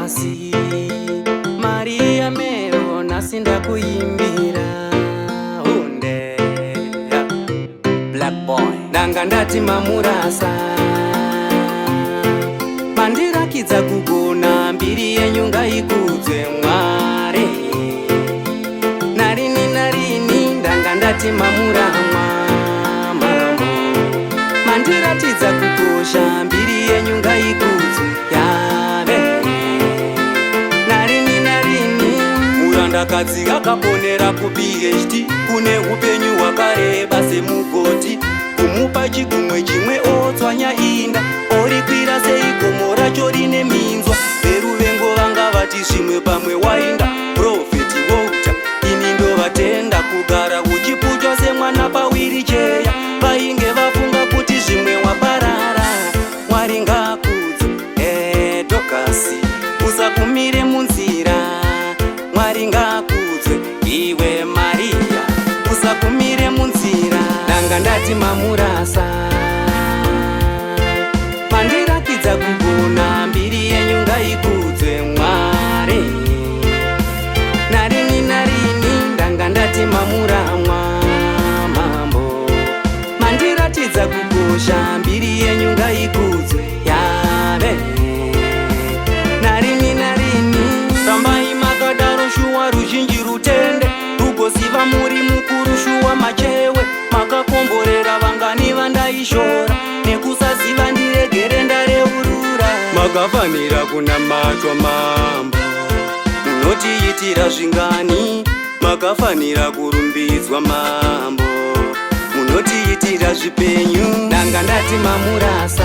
Dokasi, Maria Mero, nhasi ndakuimbira hunde. Black boy. Ndanga ndati mamurasa, mandirakidza kugona. Mbiri yenyu ngaikudzwe, Mwari, narini narini. Ndanga ndati mamuramwa, mambo mandiratidza kukosha. Mbiri yenyu ngaikudzwe, Yave, narini narini. Murandakadzi akaponera kuPhD, kune upenyu hwakareba semugoti. Kumupa chigumwe chimwe, otswanya inda, orikwira seikomo racho rine minzwa. Veruvengo vanga vati zvimwe pamwe wainda. Prophet Wouta, ini ndovatenda. Kugara uchipuchwa semwana pawheelchair, vainge vafunga kuti zvimwe waparara. Mwari ngakudzwe. Dokasi, usakumire munzira. Mwari ngakudzwe. Iwe Mariya, usakumire munzira. Ndanga ndati mamurasa, mandirakidza kugona. Mbiri yenyu ngaikudzwe, Mwari, narini narini. Ndanga ndati mamuramwa, mambo mandiratidza kukosha. Mbiri yenyu ngaikudzwe, Yave, narini narini. Rambai makadaro, shuwa ruzhinji rutende, rugoziva muri mukuru. Shuwa machewe makakomborera vangani vandaishora nekusaziva. Ndiregere, ndareurura. Makafanira kunamatwa, mambo, munotiitira zvingani. Makafanira kurumbidzwa, mambo, munotiitira zvipenyu. Ndanga ndati mamurasa,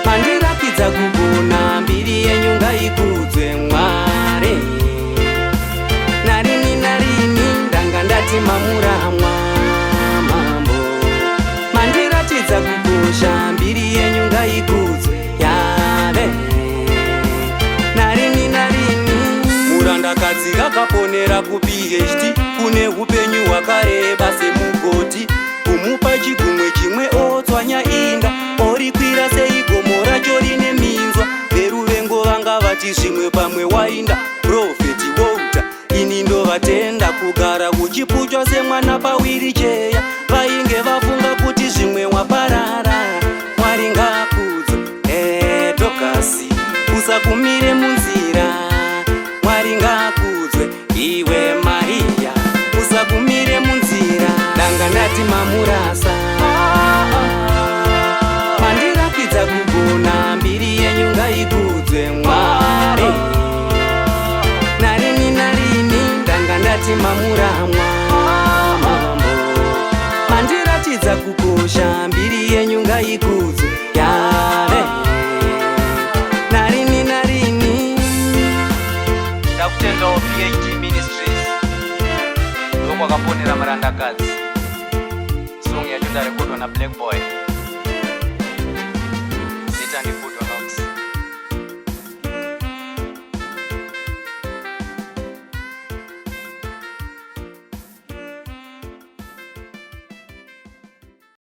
mandirakidza kugona. Mbiri yenyu ngaikudzwe, Mwari, narini narini. Ndanga ndati mamuramwa, mambo mandiratidza kukosha. Mbiri yenyu ngaikudzwe, Yave, narini narini. Murandakadzi akaponera kuPhD, kune upenyu hwakareba semugoti. Kumupa chigumwe chimwe, otswanya inda, orikwira seigomo racho rine minzwa. Veruvengo vanga vati zvimwe pamwe wainda. Prophet Wouta, ini ndovatenda. Kugara uchipuchwa semwana pawheelchair, vainge vafunga kuti zvimwe waparara. Mwari ngakudzwe. Dokasi, usakumire munzira. Mwari ngakudzwe. Iwe Mariya, usakumire munzira. Ndanga ndati mamurasa, mandirakidza kugona. Mbiri yenyu ngaikudzwe, Mwari, narini narini. Ndanga ndati mamuramwa, mambo mandiratidza kukosha. Mbiri yenyu ngaikudzwe, Yave, narini narini. Ndakutendawo PhD Ministries, ndokwakaponera murandakadzi. Song yacho ndarekodwa naBlack Boy.